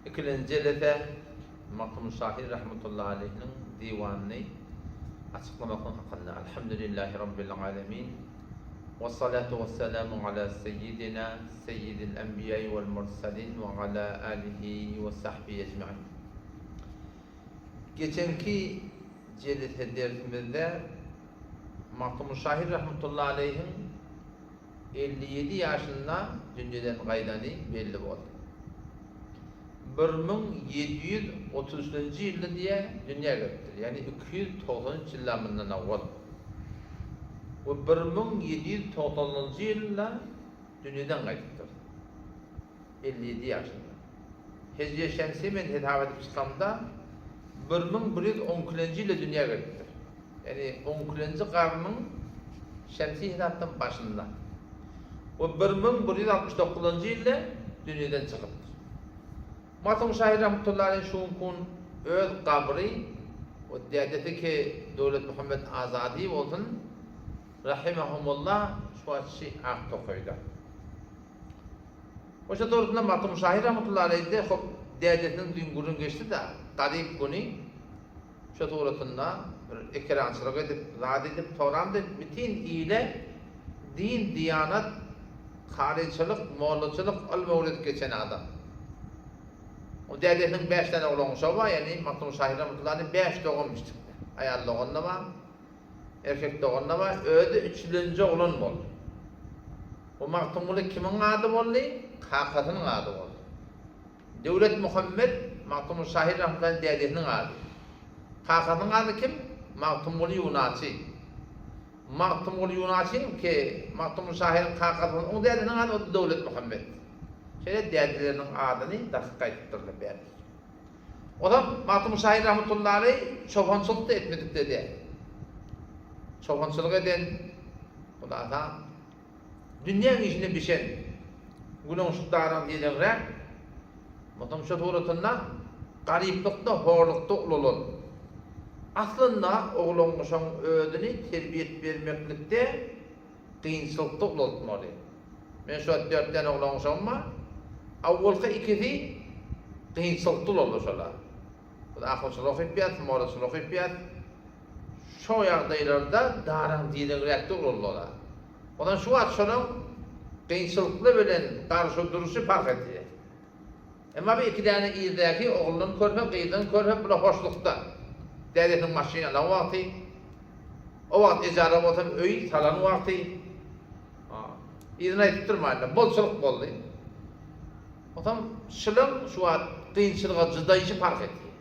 Ikilenji jelese Magtymguly şahyr rahmetullahi aleýhiniň diwanyny açyklamaklyk hakynda. Alhamdulillahi Rabbil alemin. Wessalatu wessalamu ala seýýidina seýýidil enbiýai wel mursalin we ala alihi we sahbihi ejmain. Geçenki jelese dersimizde Magtymguly şahyr rahmetullahi aleýhiň 57 ýaşynda dünýeden gaýdany belli boldy. 1733-nji ýylda diýä dünýä gelipdir, ýagny 293 ýylla mundan owal. We 1790-njy ýylda dünýeden gaýdypdyr. 57 ýaşynda. Hijri şemsi men hesap edip çykamda 1112-nji ýylda dünýä gelipdir. Ýagny on ikilenji garnyň şemsi hesapdan başynda we 1169-njy ýylda dünýeden çykypdyr. Magtymguly şahyr rahmetullahi aleýh şu günki gün öz gabry we dädesi ki Döwletmuhammet Azady bolsun rahimehumullah şu wagt şi Aktokaýda. Oşa dogrusynda Magtymguly şahyr rahmetullahi aleýhde hop dädesiniň düýn gürrüň geçdi-de garyp güni Şo suratynda bir ekerançylyk edip, zat edip, soramda bütin ile din, diýanat, karyçylyk, mollaçylyk ylym öwredip geçen adam. O dädesiniň bäş däne ogly şo bar, ýagny Magtymguly şahyr rahmetullahi aleyh bäş doganmyş çykdy. Aýal dogan-da bar, erkek dogan-da bar, özi üçülenji oglan boldy. Bu Magtymguly kimiň ady boldy? Kakasynyň ady boldy. Döwletmuhammet Magtymguly şahyr rahmetullahi dädesiniň ady. Kakasynyň ady kim? Magtymguly Ýunaçy. Magtymguly Ýunaçynyň ki Magtymguly şahyryň kakasy bolan oň dädesiniň ady o-da Döwletmuhammet. Şeýle dädeleriniň adyny dakyk aýdypdyrlar bärde. Ozal Magtymguly şahyr rahmetullahi aleý çopançylyk-da etmedik-de däl. Çopançylyk eden, hulasa Dünýäň işine bişen günoňşuk daran diýleňräk, Mutum şu suratynda garyplykda, horlukda ulalan. Aslynda oglangyşaň özüni terbiýet bermeklikde kynçylykda ulaltmaly. Men şu wagt dört däne oglangyşagym bar. Awwalky ikisi kynçylykda ulaldy şolar. Biz ahunçylyk okypýas, mollaçylyk okypýas. Şo ýagdaýlarda daraň diýleňräkde ulaldylar. Ondan şu wagt şolaň kynçylykly bilen garşy durşy parh edýär. Emma bu iki däne irdäki oguldan körpe, gyzdan körpe bular hoşlukda. Dädesiniň maşyn alan wagty, o wagt ejara bolsam öý salan wagty, yzyny aýdyp durmaýyn-da, bolçulyk boldy. Onsoň şulaň şu wagt kynçylyga jydaýşy parh edýär.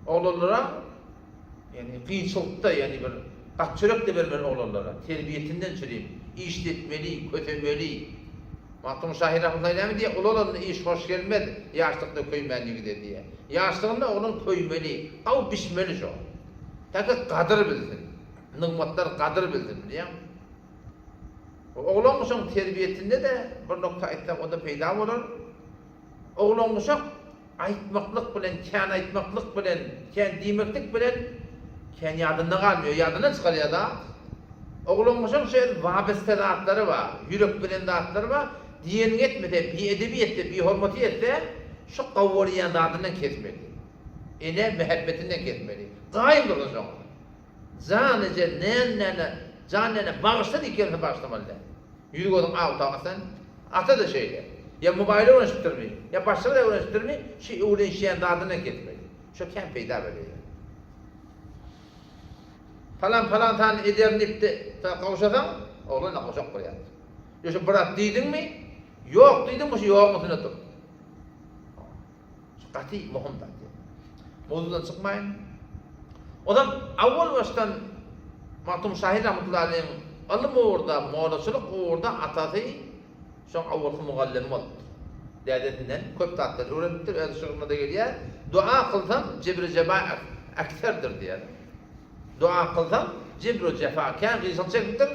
Oglanlara ýagny kynçylykda ýagny bir gaç çörek-de bermeli oglanlara. Terbiýesinden çürim. Işletmeli, kösemeli. Magtymguly şahyr rahmetullah näme diýýär? Ulalanda iş hoş gelmez, ýaşlykda köýmän ýigide diýýär. Ýaşlygynda oglan köýmeli, gawy bişmeli şo. Täki gadyr bilsin. Nygmatlar gadyr bilsin, bilýäňmi? Oglan-uşagyň terbiýesinde-de bir nokta aýtsam o-da peýda bolar. Oglan-uşak aýtmaklyk bilen, kän aýtmaklyk bilen, kän diýmeklik bilen kän ýadynda galmaýar, ýadyndan çykarýar-da. Oglan-uşak şeýle wabeste zatlary bar, ýürek bilen zatlary bar, diýeniňi etmese, biedebi etse, bihormaty etse, şu gowy görýän zadyndan kesmeli. Ene mähebbetinden kesmeli. Gaýym dursun şoňa. Jan eje nän-näne, jan näne bagyşla diýip gelse bagyşlamaly däl. Ýüz-gözüň awtaga sen. Ata-da şeýle. Ýa mobaýla öwrenişipdirmi, ýa başga bir zat öwrenişipdirmi, şu öwrenişýän zadyndan kesmeli. Şo kän peýda berýär. Palan-palan sany ederin diýip-de, sen gowşasaň, oglan-da gowşak bolýar. Ýa şu bir zat diýdiňmi, ýok diýdiňmi, şu ýoguň üstünde dur. Şu gaty möhüm zat. Mowzudan çykmaýyn. Ozal awwal başdan Magtym şahyr rahmetullahi aleýhiň ylym ugurda, mollaçylyk ugurda atasy şoň awwalky mugallymy bolupdyr. Dädesinden köp zatlary öwrenipdir, öz şygrynda-da gelýär, Dua kylsam jebri-jeba ekserdir diýýär. Dua kylsam jebri-jefa, kän kynçylyk çekipdir,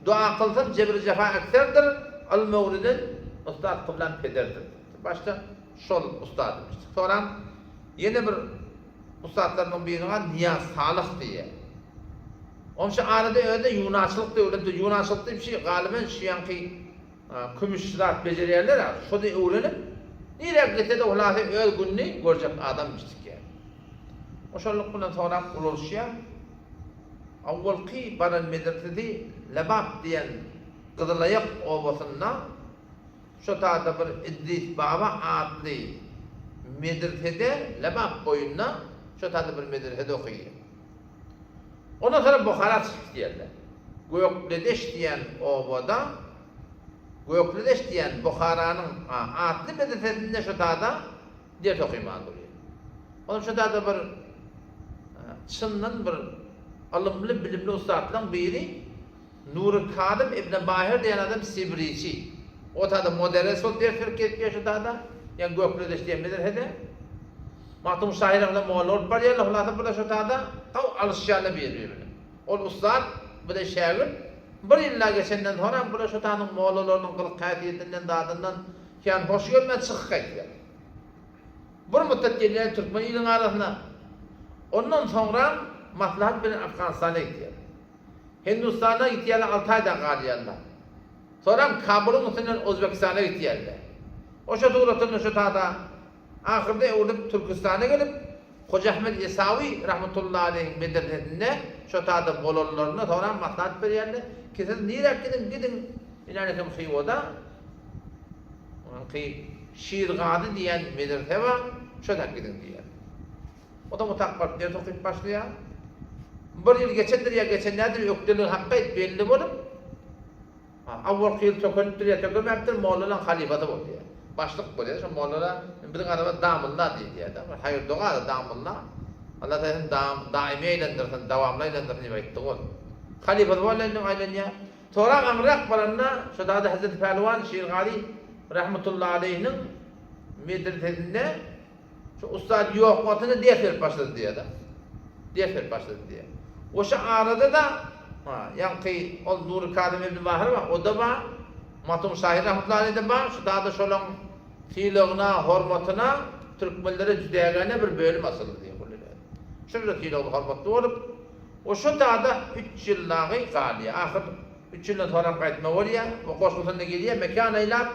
dua kylsam jebri-jefa ekserdir, ylym öwreden ussat kyblam pederdir diýipdir. Başda Şol ussat imiş. Soram ýene bir ussatlarynyň biriniň ady Nyýaz Salyh diýýär. Onça arada özi ýunaçylyk öwrenipdir. Ýunaçylyk diýip şi galyben şu ýaňky kümüş zat bejerýärler-ä, şony öwrenip. Nirä gitse-de hulasy öz gününi görjek adam çykýar. Oşanlyk bilen sorap ulalyşýar. Awwalky baran medresesi Lebap diýen Gyzylaýak obasynda şo taýda bir Idris baba atly medresede Lebap boýunda şo taýda bir medresede okaýar. Ondan soňra Buhara çykyp gidýärler. Gökledeş diýen obada Gökledeş diýen Buharanyň atly medresesinde şo taýda ders okyman durýar. Onam şo taýda bir çyndan bir ylymly, bilimli ussatlaryň biri Nury Kazym ibn Bahyr diýen adam sibriçi. O taýda moderes bolup ders berip gezip ýör şo taýda. Ýa Gökledeş diýen medresede. Magtymguly şahyr bilen molla bolup barýarlar. Hulasa bular şo taýda gawy alyşýarlar bir-biri bilen. Ol ussat, bu-da şägirt. Bir ýyl-da geçenden soňram bular şo taýynyň mollalarynyň gylyk-häsiýetinden, zadyndan kän hoş gelmän çykyp gaýtýar. Bir muddat gelýär türkmen iliniň arasyna. Ondan soňram maslahat bilen Afganystana gidýär. Hindustana gidýärler, alty aýda galýarlar. Soňram Kabulyň üstünden Özbegistana gidýärler. Oşa suratynda şo tada ahyrda öwrülip Türküstana gelip, Hoja Ahmet Ýesawy rahmetullahi aleýhiň medresesinde şo tada bolanlarynda soňram maslahat berýärler ki siz niräk gidiň gidiň ine hem Hywada Onuňky Şirgazy diýen medrese bar, şo-da gidiň diýýär. O-da otag baryp ders okyp başlaýar. Bir ýyl geçendir ýa geçen däldir, ökdeligi hakda belli bolup, awwalky ýyl tökenipdir ýa tökemäpdir, mollalaň halypasy bolýar. Başlyk bolýar. Şo mollala biziň araba damylla diýilýär-de. Bir haýyr-doga-da damylla. Allah seni daýymy aýlandyrsin, dawamly aýlandyrsyn diýip aýtdy ol. Halypasy bolýan aýlanýar. Sorag aňryrak baranda, şo dagda Hezreti Pälwan Şirgazy rahmetullahi aleýhiniň medresesinde şu ussat ýok wagtynda ders berip başlady diýýär-de. Ders berip başlady diýýär. Oşa arada-da, ha, ýaňky ol Nury Kazym ibn Bahyr bar, o-da bar, Matum Şahyr rahmetullahi aleýh-de bar, şu dagda şolaň sylagyna, hormatyna türkmenlere jüdägäne bir bölüm açyldy diýýär. Şonça sylagly hormatly bolup, O şo dada üç ýyl dagy galýar. Ahyr üç ýyldan soňram gaýtma bolýar. O goşgusynda gelýär, Mekan eýläp,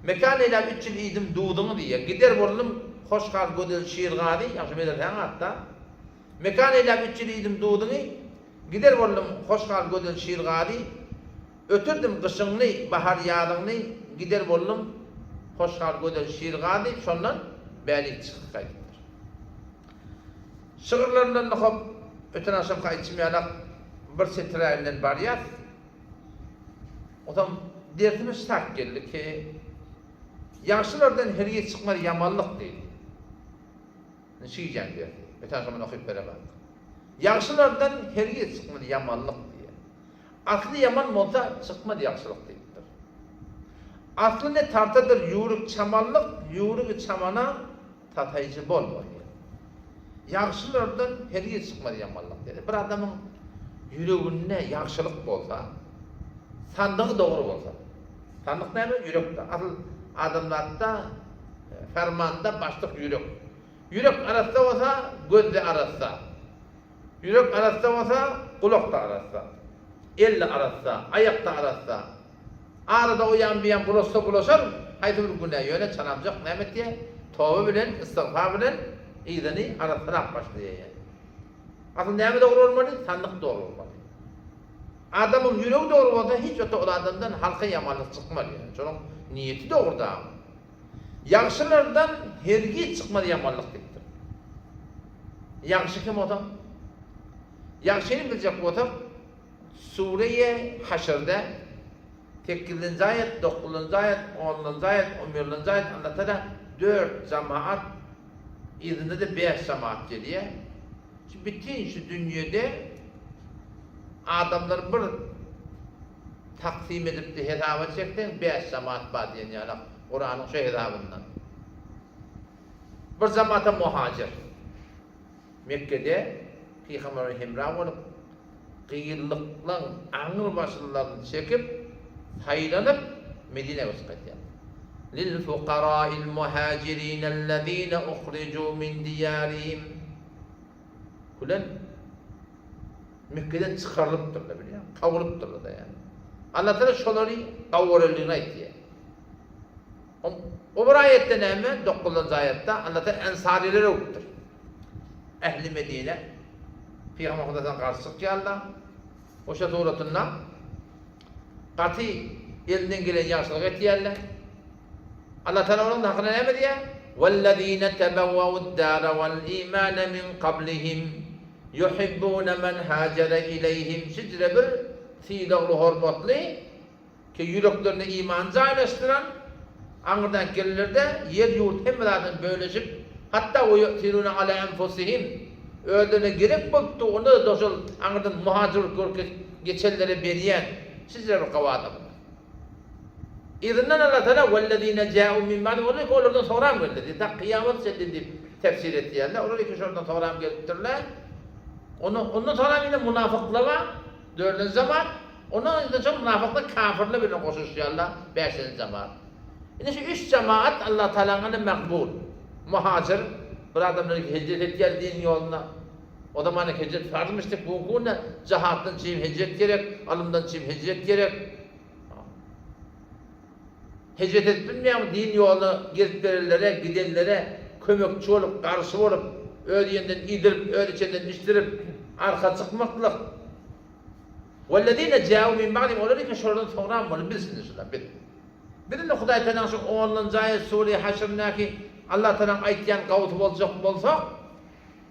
mekan eýläp üç ýyl iýdim duzuňy diýýär. Gider boldum, hoş gal gözel Şirgazy, ýagşy medresäň ady-da. Mekan eýläp üç ýyl iýdim duzuňy, Gider boldum, hoş gal gözel Şirgazy. Ötürdim gyşyňny, bahar ýazyňny, Gider boldum, hoş gal gözel Şirgazy. Şondan bärik çykyp gaýdypdyr. Şygyrlaryndan okap, öten agşamky aýtşym ýalak bir setiräginden barýas. Onsoň dersime şak geldi ki, Ýagşylardan hergiz çykmaz ýamanlyk diýdi. Indi şu gijäň dersi. Öten agşam men okyp beremok. Ýagşylardan hergiz çykmaz ýamanlyk diýýär. Asly ýaman bolsa, çykmaz ýagşylyk diýipdir. Asly ne tartadyr ýüwrük çamanlyk, ýüwrügi çamana Tataýjy bolma diýýär. Ýagşylardan hergiz çykmaz ýamanlyk diýýär. Bir adamyň ýüreginde ýagşylyk bolsa, sandygy dogry bolsa. Sandyk näme? Ýürekde. Asyl adamzatda fermanda başlyk ýürek. Ýürek arassa bolsa, göz-de arassa. Ýürek arassa bolsa, gulak-da arassa. El-de arassa, aýak-da arassa. Arada o ýan bu ýan bulaşsa bulaşar, haýsy bir günä, ýöne çalamjak näme etýär? Toba bilen, istigfar bilen yzyny arassalap başlaýar. Asyl näme dogry bolmaly? Sandyk dogry bolmaly. Adamyň ýüregi dogry bolsa hiç wagtda ol adamdan halka ýamanlyk çykmaz ýa. Şonuň niýeti dogry dagy. Ýagşylardan hergiz çykmaz ýamanlyk diýipdir. Ýagşy kim bolsaň? Ýagşyny biljek bolsak, Sure-i Haşrda sekizinji aýat, dokuzynjy aýat, onunjy aýat, on birinji aýat Allatagala dört jamaat, yzynda-da bäş jamaat gelýär. Şu bütin şu dünýede adamlary bir taksym edip-de hesaba çekseň bäş jamaat bar diýen ýalak Kuranyň şu hesabyndan. Bir jamata muhajir. Mekgede pygambere hemra bolup, gyýyllyklaň aňry başynlaryny çekip, saýlanyp, Medinä göçüp gaýdýar. Lil-fukara'il muhajirinellezine uhrijû min diýarihim Gülen Mekgeden çykarylypdyrlar, bilýäňmi? Kowulypdyrlar-da ýagny. Allatagala şolary gawurelligini aýtýar. O bir aýatda näme? Dokuzynjy aýatda Allah Taala ensaryleri öwüpdir. Ähli Medine Pygamber Hudaýdan garşy çykýarlar. Oşa suratynda gaty elinden gelen ýagşylyk etýärler. Allah Taala olaryň hakynda näme diýýär? Wellezine tebewweu'd-dara wal-imane min kablihim yuhibbune men hajere ileýhim şijre bir sylagly hormatly Ki ýüreklerinde imany jaýlaşdyran, aňyrdan gelenlerde ýer-ýurt hemme zadyny bölüşip, hatda we ýu'thirune ala enfusihim, özlerine gerek bolupdy, onda-da şol aňyrdan muhajir bolup görüp geçenlere berýän, şeýle bir gowy adamlar. Yzyndan Allah Tagala wellezine ja'u min ba'dihim olar ki olardan soňram geldi diýip, ta kyýamata çenli diýip tefsir etýärler. Olar ki şolardan soňram gelipdirler. Ondan soňram ýene munafyklar bar. Dördünji jemaat, ondan öňde şol mynafyklar kafirler bilen goşulyşýarlar, bäşinji jemaat. Indi şu üç jemaat Allah Tagalaň makbul. Muhajir, bir adamlar hijret etýär diniň ýolunda. O zaman hijret farzmyşdyk, bu günki günde jahatdan üçin hijret gerek, alymdan üçin hijret gerek. Hijret edip bilmeýän din ýoluna gezip berenlere, gidenlere kömekçi bolup, garşy bolup, öz iýenden iýdirip, öz içenden içdirip, arka çykmaklyk. Wellezine ja'u min ba'dihim olar eken şolardan soňram bolup bilsin şular biz. Biz indi Hudaý Tagalaň şu onunjy aýat sure Haşryndaky Allah Tagalaň aýtýan gawsy boljak bolsak,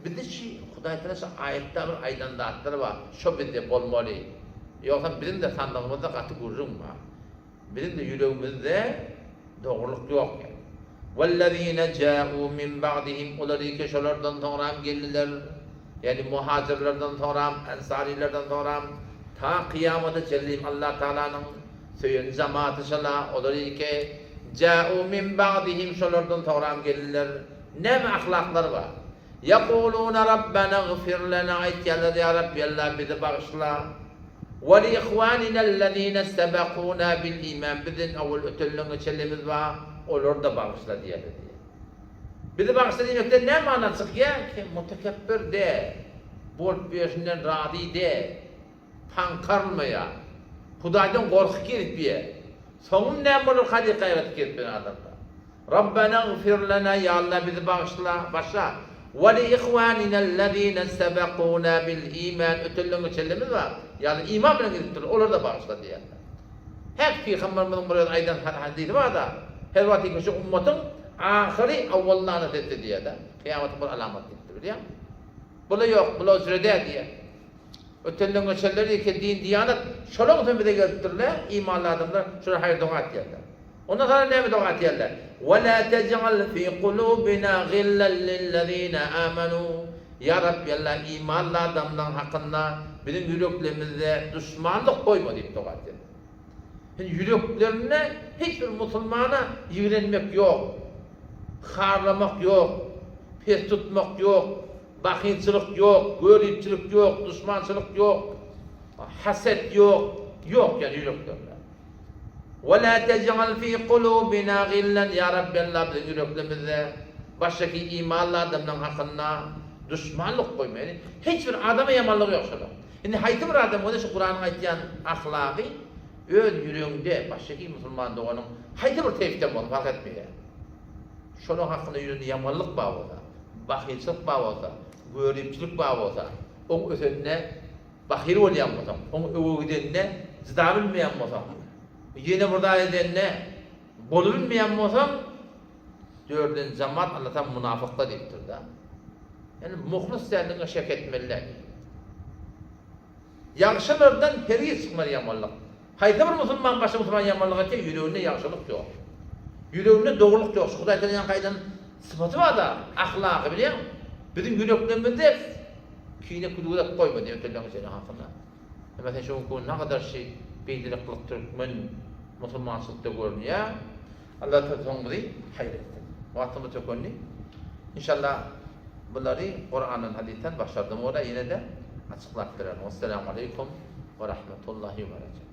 bizde şu Hudaý Tagala şu aýatda bir aýdan zatlary bar, şo bizde bolmaly. Ýogsam biziň-de sandygymyzda gaty gürrüň bar. Biziň-de ýüregimizde dogrulyk ýok ýaly. Wellezine ja'u min ba'dihim olar ýeke şolardan soňram geldiler, ýagny muhajirlerden soňram, ensarylardan soňram, ta kyýamata çenli Allah Tagalanyň söýen jamaty şola, olar ýeke ja'u min ba'dihim şolardan soňram geldiler. Näme ahlaklary bar? Ýekuluna Rabbena gfir lena aýtýarlar ýa Rabbi Alla bizi bagyşla. Ve li ihwaninellezine sebekuna bil iman bizden owal ötenleň geçenlerimiz bar olary-da bagyşla diýerler diýýär. Bizi bagyşla diýmekden näme mana çykýar? Ki mutekepbir de, bolup ýörşünden razy de, paňkarylmaýar. Hudaýdan gorkup gezip ýör. Soňum näme bolarka diýip gaýgy edip gezip ýören adamlar. Rabbena gfir lena ýa Alla bizi bagyşla, başla, we li ihwaninellezine sebekuna bil iman ötenleň geçenlerimiz bar, ýagny iman bilen gidipdirler, olary-da bagyşla diýýärler. Häk pygamberimiziň bir öz aýdan hadysy bar-da, her wagt diýip şu ummatyň ahyry awwal lanat etse diýýär-de, kyýamatyň bir alamaty diýipdir, bilýäňmi? Bula ýok, bula üzre däl diýýär. Ötenleň geçenler ýeke din diýanat, şolaň soň bize gelipdirler, imanly adamlar şolar haýyr doga etýärler. Ondan soňra näme doga etýärler? Ve la tej'al fi kulubina gillan lillezine amanu Ýa Rabbi Allah imanly adamlaň hakynda biziň ýüreklerimizde duşmanlyk goýma diýip doga etýärler. Indi ýüreklerinde hiç bir musulmana ýigrenmek ýok, harlamak ýok, pes tutmak ýok, Bahylçylyk ýok, göripçilik ýok, duşmançylyk ýok, haset ýok, ýok ýaly ýüreklerinde. Ve la tej'al fi kulubina gillan ýa Rabbi Allah biziň ýüreklerimizde başdaki imanly adamlaryň hakynda duşmanlyk goýma. Ýagny hiç bir adama ýamanlygy ýok şolaryň. Indi haýsy bir adam bolsa şu Kuranyň aýtýan ahlagy öz ýüregiňde başdaki musulman doganyň haýsy bir teýfden bolsun fark etmeýär. Şolaryň hakynda ýüreginde ýamanlyk bar bolsa, bahylçylyk bar bolsa, göripçilik bar bolsa, oň ösenine bahyl bolýan bolsaň, oň öňe gidenine jyda bilmeýän bolsaň, ýene bir zat edenine bolubilmeýän bolsaň, dördünji jemaat Alla taala munafyklar diýipdir-de. Ýagny muhlys däldigiňe şek etmeli däl. Ýagşylardan hergiz çykmaz ýamanlyk. Haýsy bir musulman başga musulmana ýamanlyk etse, ýüreginde ýagşylyk ýok. Ýüreginde dogrulyk ýok. Şu Hudaý Tagalaň aýdan sypaty bar-da, ahlagy bilýäňmi? Biziň ýüreklerimizde kine küdügürek goýma diýip ötenleriň içinde hakynda. Emma sen şu günki gün nagadar şi beýdireklik türkmen musulmançylykda görünýär. Allah Tagala soňumyzy haýyr etsin. Wagtymyz tökendi. Inşallah bulary Kurandan hadysdan başardyma görä ýene-de açyklap bererin. Wesselamu aleýkum we rahmetullahi we berekatuh.